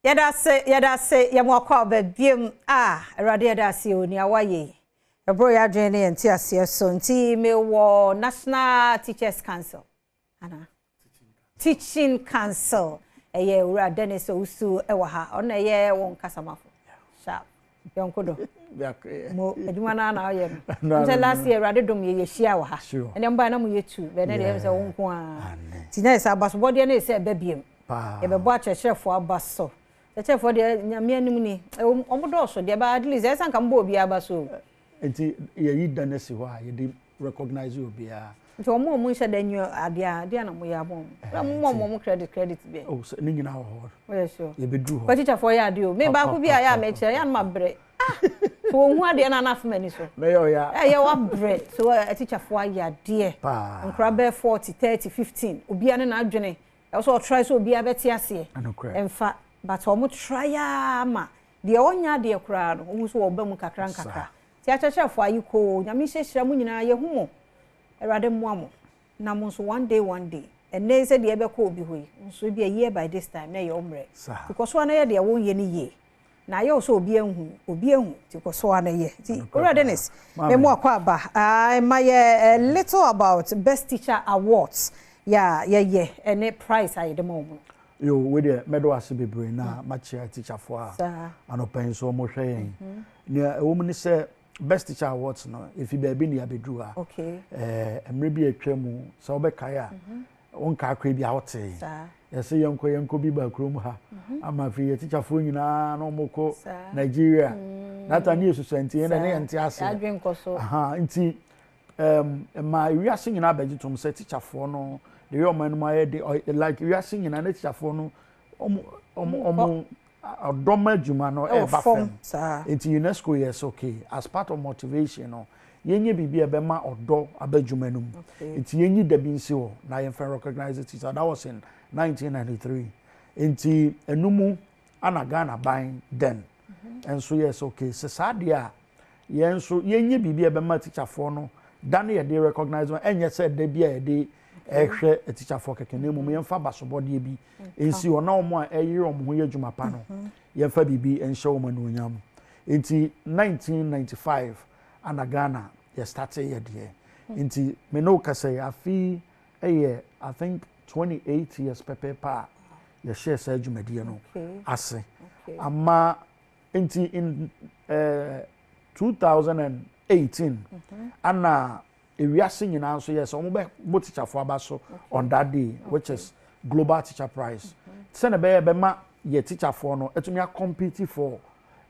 Yɛda ase, yɛda ase, yɛma wo akwaaba biom. Ah, Awurade, yɛda ase o, nea wayɛ yi. Ɛboro yɛn adwene ne yɛn nteaseɛ so. Nti mewɔ National Teachers Council. Ana? Teaching Council. Ɛyɛ Owura Dennis Owusu ɛwɔ ha. Ɔno na ɛyɛ wɔn kasamafo. Sharp. Yɔnko do. Mo adwuma no na ɔyɛ no. Nti last year Awurade dom yɛ yɛhyia wɔ ha. Ɛnɛ mbaa na mo yɛ tu. Bɛnɛ deɛ sɛ wo nko ara. Nti na yɛ sɛ abasobɔdeɛ no yɛ sɛ ɛbɛ biom. Yɛbɛbɔ akyerɛkyerɛfoɔ aba so. Kyerɛkyerɛfoɔ deɛ, Nyame anim ni. Ɔmo dɔɔso deɛ, but at least ɛsɛ nka mbɔ obiara aba so. Nti yɛyi da no si hɔ a yɛde recognize obiara. Nti ɔmo a ɔmo nhyɛ da nyi adeɛ a na mo yɛ abɔ ɔmo. Na mo mɔ ɔmo credit bi. Oh, sɛ ne nyinaa wɔ hɔ. Wɔyɛ sure. Yɛbɛduru hɔ. Kɔ teacherfoɔ yɛ adeɛ o. Me baako bi a yɛ a mekyerɛ yɛ a no ma brɛ. Ah! So wɔn hu adeɛ no anafo m'ani so. Mɛyɛ ɔya. Ɛyɛ wabrɛ. So teacherfoɔ ayɛ adeɛ. Paa. Nkora bɛyɛ 40, 30, 15. Obiara ne n'adwene. Ɛwɔ sɛ ɔtry sɛ obiara bɛte aseɛ. Ɛnokorɛ. Ɛmfa, but ɔmo try a ma deɛ ɔnya adeɛ koraa no, ohun sɛ ɔba mu kakra nkakra. Ti akyerɛkyerɛfoɔ ayi koo, Nyame hyɛhyira mu nyinaa, yɛhu mo. Awurade mmoa mo. Na mo nso, one day, one day. Ɛnnɛ sɛ deɛ ɛbɛkɔ obi hɔ yi, nso bi a year by this time na ɛyɛ ɔmmerɛ. Because so ana yɛ deɛ wɔnyɛ ne yie. Na ayɛ wo sɛ obi ahu, obi ahu, nti kɔ so ana yɛ. Nti Owura Dennis, Maame. Memo akɔ aba. Ah, ma yɛ a little about Best Teacher Awards. Ya yɛyɛ ɛne prize a yɛde ma wɔn no. Yo, wei deɛ mɛdɔ ase bebree na makyia teacherfoɔ a anɔpa yi nso wɔhwɛ yɛn. Nea ɛwɔ mu ne sɛ Best Teacher Awards no, ɛfi baabi ne yɛabɛduru ha. Mmerɛ bi a atwa mu, sɛ wobɛkae a, wonkaa koraa bi a wotee. Yɛsɛ yɛnkɔ bi ba kurom ha. Ama afei yɛ teacherfoɔ nyinaa na wɔkɔ Nigeria. That time ne yɛsusua nti yɛn ne yɛnte ase. Yɛadwene nkɔ so. Aha, nti ma wiase nyinaa bɛgye tom sɛ teacherfoɔ no de yɛ ɔman no mu ayɛ de like wiase nyinaa ne teacherfoɔ no ɔmo ɔdɔm adwuma no ɛwɔ ɛɛba fam, fam. Nti UNESCO yɛ sɛ, okay, as part of motivation no, yɛnyɛ biribi a ɛbɛma ɔdɔ aba adwuma no mu. Nti yɛnyi da bi nsi hɔ na yɛmfa recognize teacher. That was in 1993. Nti ɛno mu ana Ghana ban then nso yɛ sɛ, okay, sɛ saa deɛ a, yɛn nso yɛnyɛ biribi a ɛbɛma teacherfoɔ no da no yɛde recognize wɔn. Ɛnyɛ sɛ da bi a yɛde ɛhwɛ teacherfoɔ kɛkɛ, na mmom yɛmfa basobɔdeɛ bi nsi hɔ na wɔn a ɛyere wɔn ho yɛ adwuma pa no, yɛmfa biribi nhyɛ wɔn anuonyam. Nti 1995 ana Ghana yɛ start yɛ deɛ. Nti me ne wo kasa yi, afi ɛyɛ, I think, 28 years pɛpɛɛpɛ a yɛhyɛɛ saa dwumadie no ase. Ama nti in 2018 ana ewiase nyinaa nso yɛ sɛ wɔn bɛ bɔ teacherfoɔ aba so on that day, which is Global Teacher Prize, sɛnɛ ɛbɛyɛ bɛma yɛ teacherfoɔ no atumi acompete for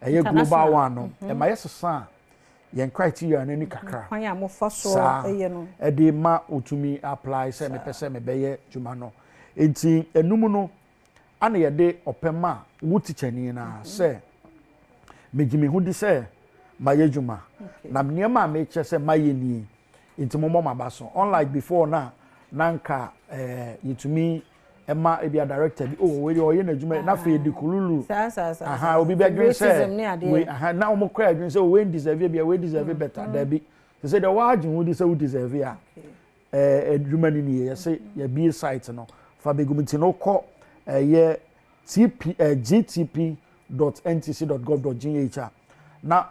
ɛyɛ global International. one no. Ɛma yɛ sesa a yɛn criteria no ani kakra. Kwan a mofa so ɛyɛ no. Ɛde ma otumi apply sɛ mepɛ sɛ mebɛyɛ dwuma no. Nti enum no ana yɛde ɔpɛ ma wo teacherni na sɛ megye me ho di sɛ mayɛ dwuma na nneɛma a mekyerɛ sɛ mayɛ nie, nti mo mmɔ m'aba so. Unlike before na nka yɛtumi ɛma ebi a director bi, oh, wei deɛ ɔyɛ n'adwuma, na afei de kululu saa saa saa aha obi bɛ dwen sɛ Favoritism ne adeɛ. Wei aha na wɔn kɔ adwene sɛ wei deserve bi a, wei deserve better. Dabi, te sɛ deɛ wɔagye ho di sɛ wo deserve a, adwuma no nie. Yɛsɛ yɛbie site no fa bɛgum. Nti no kɔ ɛyɛ tp gtp.ntc.gov.gh a, na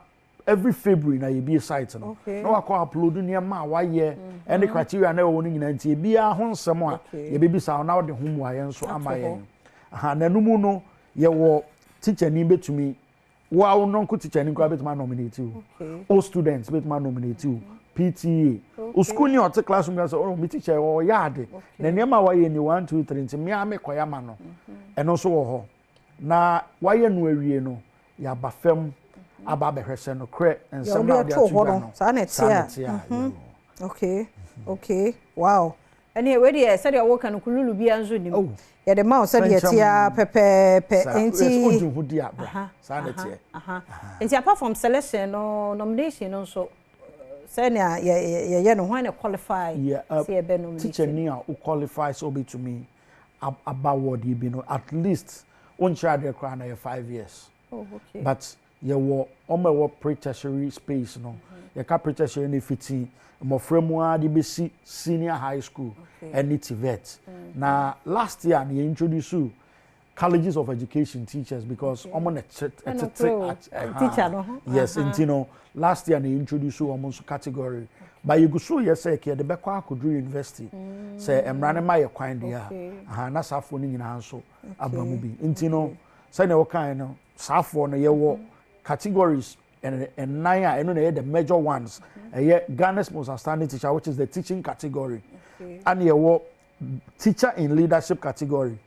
every February na yɛbie site no na wakɔ upload nneɛma a wayɛ ɛne criteria na ɛwɔ no nyinaa. Nti ebiara ho nsɛm a yɛbɛbisa wo na wode ho mmuayɛ nso ama Ato hɔ. yɛn aha. Na ɛno mu no, yɛwɔ teacher ni bɛtumi wo a wo nɔnko teacher ni koraa bɛtumi anominate wo, o students bɛtumi anominate wo, PTA o, school ni a ɔte classroom kan sɛ, "Oh, mi teacher ɔyɛ ade na nneɛma a wayɛ ni one, two, three, nti mmea mi kɔyɛ ama no." Ɛno nso wɔ hɔ na wayɛ no awie no, yɛaba fam aba abɛhwɛ sɛ nokorɛ nsɛm na wode wode ato ato hɔ dwa no, no saa na ɛte saa na a. ɛte a. Yoo. Okay, wow. Ɛne wei deɛ, sɛdeɛ wɔka no, kululu biara nso nim. Oh. Yɛde ma wo sɛdeɛ Fɛnkyɛm. ɛte a pɛpɛɛpɛ. Saa nti wogye ho di a, bra, saa na ɛteɛ. Nti apart from selection no, nomination no nso, sɛnea yɛyɛ no, hwan na qualify sɛ yɛbɛ nominate? Teacher ni a wo qualify sɛ wobɛtumi aba award yi bi no, at least wonkyerɛ adeɛ koraa na yɛ 5 years. But yɛwɔ ɔmo a ɛwɔ pre-tertiary space no. Yɛka pre-tertiary no, fiti mmɔfra mu ara de bɛsi senior high school ɛne TVET. Na last year na yɛ introduce Colleges of education teachers because wɔn na ɛtete teacher no. Yes, nti no last year na introduce wɔn nso category. But yɛgu so yɛ sɛ yɛde bɛkɔ akɔduru university. Sɛ mmara no ma yɛ kwan deɛ a, aha, na saafoɔ no nyinaa nso aba mu bi. Nti no, sɛnea wɔkae no, saafoɔ no yɛwɔ categories nnan a ɛno na ɛyɛ the major ones. Ɛyɛ Ghana's most outstanding teacher, which is the teaching category. Ɛna yɛwɔ teacher in leadership category.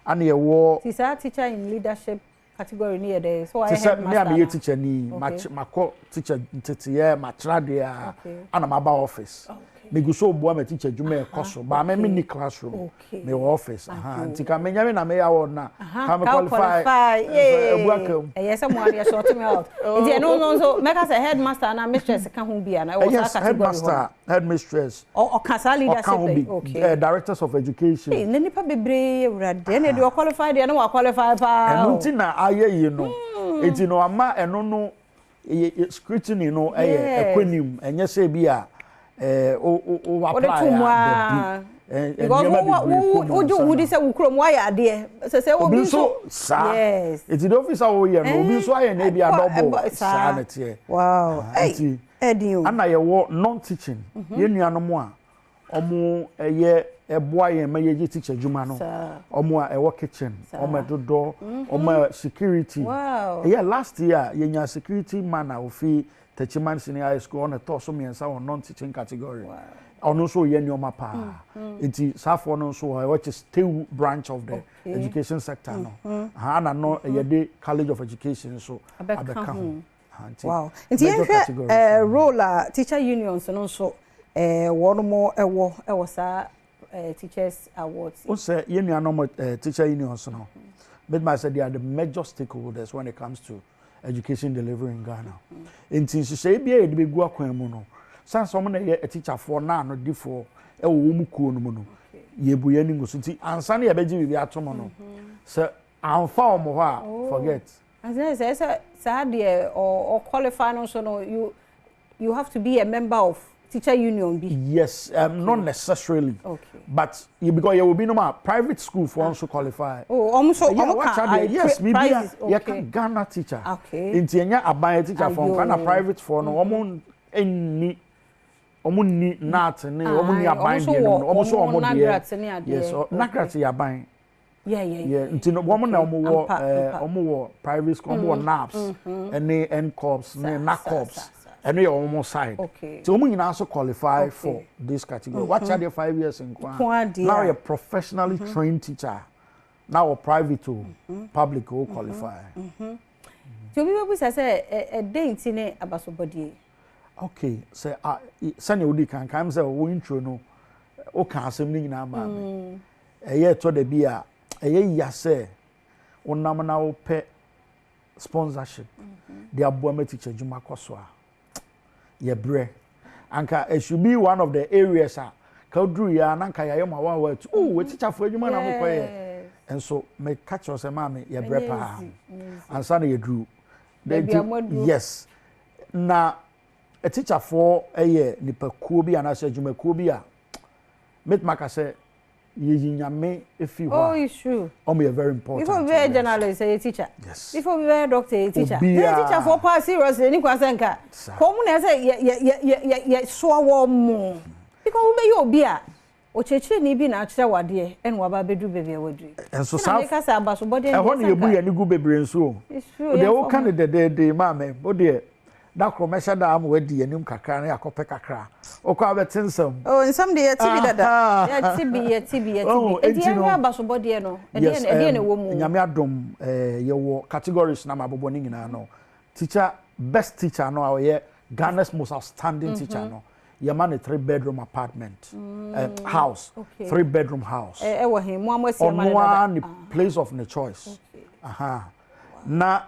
Ana yɛwɔ. Ti saa teacher in leadership category ni yɛ dɛ so wayɛ headmaster na. Te sɛ me a meyɛ teacher ni, makɔ teacher nteteyɛ, makyerɛ adeɛ a, ana maba office. Megu so boa ma teacher adwuma ɛkɔ so. Ba me menni classroom. Mewɔ office. Nti ka menya me na meyɛ award na ka me qualify. Ebu aka mu. Ɛyɛ sɛ mo adeɛ sort me out. Nti ɛno no nso mɛka sɛ headmaster na mistress ka ho bi ana ɛwɔ saa category hɔ. Headmaster, headmistress. Ɔka saa leadership Ɔka ho bi. Okay. Directors of education. Hey, na nipa bebree, Awurade, ɛna deɛ ɔqualify deɛ na waqualify paa. Ɛno nti na ayɛ yi no. Nti no ama ɛno no scrutiny no ɛyɛ ɛkɔ anim, ɛnyɛ sɛ bi a o o apply a dabi. Because wo wo wogye wo ho di sɛ wo kurom woayɛ adeɛ sɛ obi nso saa. Nti de office a woyɛ no, obi nso ayɛ na ebi adɔbɔ saa na teɛ. Wow. Nti ana yɛwɔ non teaching, yɛn nuanom a ɔmo ɛyɛ ɛboa yɛn ma yɛgye teacher adwuma no, ɔmo a ɛwɔ kitchen, ɔmo ɛdodɔ, ɔmo a security. Ɛyɛ last year yɛnya security man a ofi Techiman Senior High School, ɔno ɛtɔɔ so 3 wɔ non teaching category. Ɔno nso yɛ nneɛma paa. Nti saafoɔ no nso wɔ, which is TEWU branch of the education sector no. Ana no yɛde College of Education nso abɛka ho. Wow. Nti yɛhwɛ role a teacher unions no nso wɔn mo ɛwɔ saa teachers awards. O sɛ yɛn nuanom teacher unions no, bɛtuma sɛ they are the major stakeholders when it comes to education delivery in Ghana. Nti nhyehyɛe bi a yɛde bɛgu akwan mu no, san sɛ wɔn na yɛ atikyafoɔ na anodifoɔ ɛwɔ wɔn kuo no mu no, yɛbu yɛn ani gu so. Nti ansa na yɛbɛgye biribi ato mu no, sɛ amfa wɔn hɔ a, forget. Sɛ saa deɛ ɔ qualify no nso no, you have to be a member of teacher union bi. Yes, not necessarily. But you, because you will be no more private school for also qualify. Oh, almost so. Yeah, watch out. Yes, maybe you can Ghana teacher. Nti enya aban teacher for Ghana private for no omo enni omo ni nat ne omo ni aban de no omo so omo de. Yes, NAGRAT ya aban. Yeah. Nti no wɔn na wɔn wɔ wɔn wɔ private school, wɔn wɔ NAPS ɛne NCOPS ne NACOPS, ɛno yɛ wɔn side. Nti wɔn nyinaa nso qualify for this category. Wakyɛ adeɛ 5 years nko a now yɛ professionally trained teacher, now wɔ private o, public o, qualify. Nti obi bɛ bisa sɛ ɛdɛn nti ne abasobɔdeɛ? Okay, sɛ a sɛnea odi kan kan sɛ wo intro no, o ka asɛm no nyinaa maa mi. Ɛyɛ ɛtɔ da bi a ɛyɛ ya sɛ wonam na wopɛ sponsorship de aboa ma teacher adwuma kɔ so a, yɛbrɛ. Anka it should be one of the areas a ka duru yɛ a na nka yɛayɛ mu awawa atu oh, wɔ teacherfoɔ adwuma na mokɔ yɛ. Nso meka kyerɛ sɛ maame, yɛbrɛ paa ansa na yɛduru. Yes, na teacherfoɔ yɛ nipakuo bi anaasɛ adwumakuo bi a mɛtuma ka sɛ yɛyi Nyame efi hɔ a, it's true. Ɔmo yɛ very important. Before we bɛyɛ journalist, ɛyɛ teacher. Yes. Before we bɛyɛ doctor, ɛyɛ teacher. Obiara. Yɛ teacher foɔ paa, seriously, ni kwan sɛ nka kɔn mu na ɛsɛ yɛ yɛ yɛ yɛ yɛ yɛ soa wɔn mu because wobɛyɛ obi a ɔkyerɛkyerɛni bi na akyerɛ wadeɛ ɛna waba abɛduru baabi a waduru. Nso saa ɛna meka sɛ abasobɔdeɛ. Ɛhɔ na yɛbu yɛn ani gu bebree nso o. It's true. Deɛ woka ne dɛdɛɛdɛ, maame, o deɛ da koro mɛhyɛ da ama wadi anim kakra na yɛakɔpɛ kakra, wokɔ abɛte nsɛm. Oh, nsɛm de yɛte bi dada. Yɛte bi, yɛte bi, yɛte bi. Eti yɛhwɛ abasobɔdeɛ no, ɛdeɛ ɛdeɛ na ɛwɔ mu? Nyame adom, yɛwɔ categories na mabobɔ ne nyinaa no. Teacher, best teacher no a ɔyɛ Ghana's most outstanding teacher no, yɛma ne three bedroom apartment, house, three bedroom house. Ɛwɔ he mo a mo asi ama ne dada? Ɔno ara ne place of ne choice. Aha. Na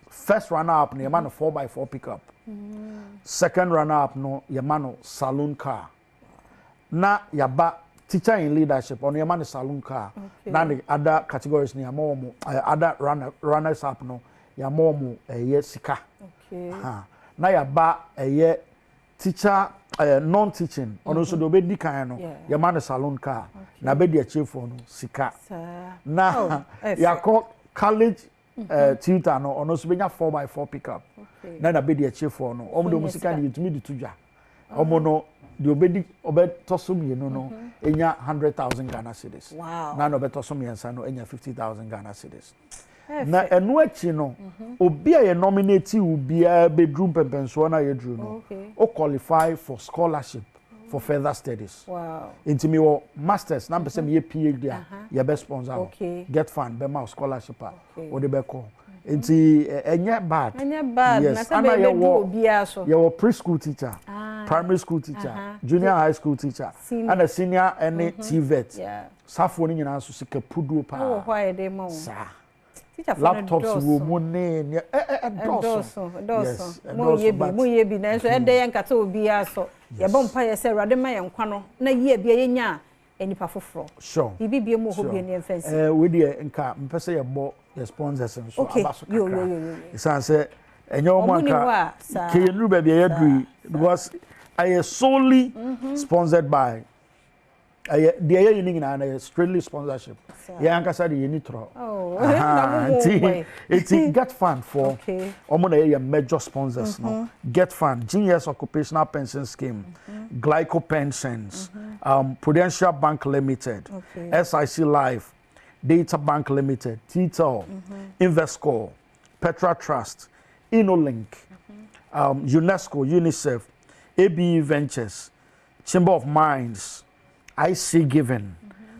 first runner up no, yɛma no 4x4 pickup. Second runner up no, yɛma no saloon car. Na yaba teacher in leadership, ɔno yɛma no saloon car. Na the other categories no, yɛama wɔn other runners up no, yɛama wɔn ɛyɛ sika. Na yaba ɛyɛ. Teacher non teaching, ɔno nso deɛ ɔbɛdi kan no, yɛma no salon car, na bɛdi akyirefoɔ no sika. Na Oh, ɛfɛ. yɛakɔ college tutor no, ɔno nso bɛnya 4x4 pickup. Na bɛdi akyirefoɔ no, ɔmo de ɔmo Nya sika sika. de yɛtumi de to dwa. Ɔmo no deɛ ɔbɛdi ɔbɛtɔ so mmienu no enya 100,000 Ghana cedis. Na ɔbɛtɔ so mmiɛnsa no enya 50,000 Ghana cedis. Na ɛno akyi no, obi a yɛ nominate wo biara bɛduru mpɛmpɛnsoɔ no a yɛduru no, o qualify for scholarship for further studies. Nti mi wɔ masters na mpɛ sɛ meyɛ PhD a, yɛbɛ sponsor wo. GETFund bɛma wo scholarship a wode bɛkɔ. Nti ɛnyɛ bad. Ɛnyɛ bad. Yes. Na sɛ Ana bɛyɛ bɛdu yɛwɔ obiara so. Yɛwɔ preschool teacher, primary school teacher, junior high school teacher, Senior. ɛna senior ɛne TVET. Safoɔ no nyinaa nso sika puduo Wɔ paa. hɔ a yɛde ma wo. Saa. Teacher foɔ no Laptops dɔɔso. wɔ mu ne ne ɛdɔɔso. Ɛdɔɔso, ɛdɔɔso. Yes, Mo ɛdɔɔso, yɛ bi, mo yɛ bi, nanso ɛdɛ yɛn nkata obiara so. Yɛbɔ mpa yɛ sɛ Awurade ma yɛn nkwa no na yie bi a yɛnya a nipa foforɔ. Biribi bie mu wɔ hɔ bi ne yɛmfa nsi. Wei deɛ nka mpɛ sɛ yɛbɔ yɛ sponsors nso aba so Yo, yo, kakra. yo, yo, yo. Ɛsiane sɛ ɛnyɛ wɔn Ɔmo ni anka hɔ a, saa. ke yɛnuru baabi a yɛaduru yi, because ɛyɛ solely sponsored by, ɛyɛ deɛ yɛyɛ ne nyinaa no ɛyɛ strictly sponsorship. Yɛn ankasa de yɛni torɔ. Oh, Aha, na mo mo nti wɔ. nti GETFund for ɔmo na yɛyɛ major sponsors no. GETFund, Genius Occupational Pension Scheme, Glyco Pensions, Prudential Bank Limited, SIC Life, Data Bank Limited, TTEL, Invesco, Petra Trust, InnoLink, UNESCO, UNICEF, ABE Ventures, Chamber of Mines, IC Given,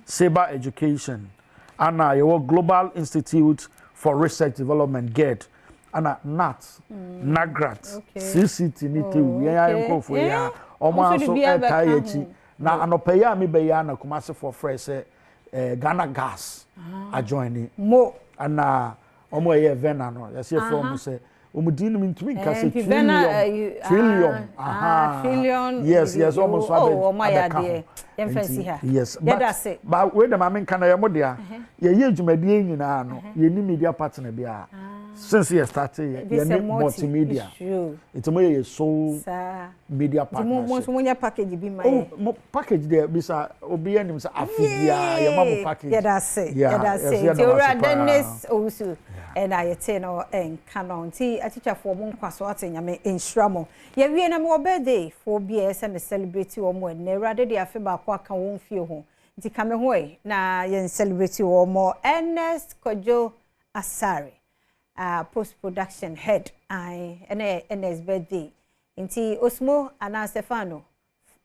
Saber Education, ana yɛwɔ Global Institute for Research Development, GED, ana NAT, NAGRAT, CCT ne TEU, yɛn ayɛ nkurɔfoɔ yi a ɔmo Ɔmo nso de nso bi ɛtaa abɛka yɛ ho. Akyi na anɔpɛ yi a mebɛyɛ a na Kumasefoɔ frɛ sɛ Ghana Gas ajoin ni. Mo. Ana ɔmo a ɛyɛ Vena no, yɛsɛ yɛfrɛ ɔmo sɛ ɔmo din no ntumi nka sɛ Nti Vena, Trillium, Trillium, aha. Trillion, Yes, ɔmo nso oh, ɔmo ayɛ abɛka ho. adeɛ. Yɛmfa nsi ha. Yes, Yɛda but ase. but wei dɛm ame nka na yɛ mo dea, yɛyɛ dwumadie nyinaa no, yɛni media partner biara since yɛ start yɛ This yɛne is multi, multimedia. It's true. Nti mo yɛ sole media Nti mo partnership. nso monyɛ package bi ma Oh, yɛ. mo package deɛ bisa obi anim sɛ afe biara yɛma mo package. Yɛda ase. Yeah, Yɛda ase. yɛsɛ yɛda Nti mo Owura ase paa. Dennis Owusu ɛna yɛte no ɛnka no. Nti atikyafoɔ, mo nkwa so ate, Nyame nhyira mo. Yɛwie na mewɔ birthday foɔ bi a ɛsɛ me celebrate wɔn mo ɛnnɛ. Awurade de afe baako aka wɔn fie ho. Nti ka me ho ɛ na yɛn celebrate wɔn mo. Ernest Kojo Asare, post production head, ae, ɛna Ernest birthday. Nti Osmo anaa Stefano,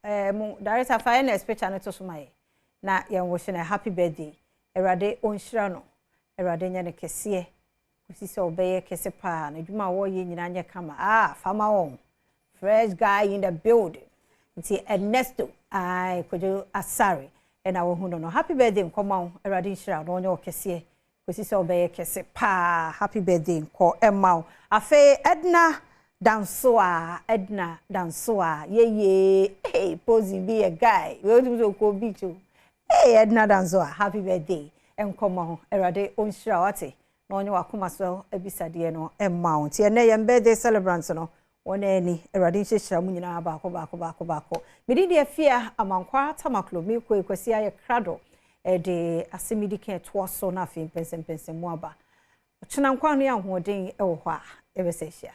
mo director, fa Ernest picture no to so ma yɛ. Na yɛn wish no happy birthday. Awurade ɔnhyira no. Awurade nyɛ no kɛseɛ. Kɔsi sɛ ɔbɛyɛ kɛse paa na adwuma a wɔreyɛ nyinaa nyɛ kama. Ah, fama wɔn. Fresh guy in the building. Nti Ernesto, ae, Kojo Asare, ɛna wɔhu no no. Happy birthday nkɔma wo. Awurade nhyira wo na ɔnyɛ wo kɛseɛ. Kɔsi sɛ ɔbɛyɛ kɛse paa. Happy birthday nkɔ ɛma wo. Afei Edna Dansoa, Edna Dansoa, yeye, hey, posing be a guy. We want to go beach o. Hey, Edna Dansoa, happy birthday. Nkɔma ho. Awurade ɔnhyira wo ate. Na ɔnyɛ w'akoma so abisadeɛ no ɛmma wo. Nti ɛnnɛ yɛn birthday celebrants no, wɔn ani Awurade nhyɛhyira mu nyinaa baako baako baako baako. Mede deɛ fia Amankwa Tamaklo mi kɔ Ekwasi ayɛ krado ɛde asɛm di kan ɛtoa so na afei mpɛnsɛmpɛnsɛm mu aba. Ɔkyena nkwa no yɛ ahoɔden ɛwɔ hɔ a yɛbɛsɛ ahyia.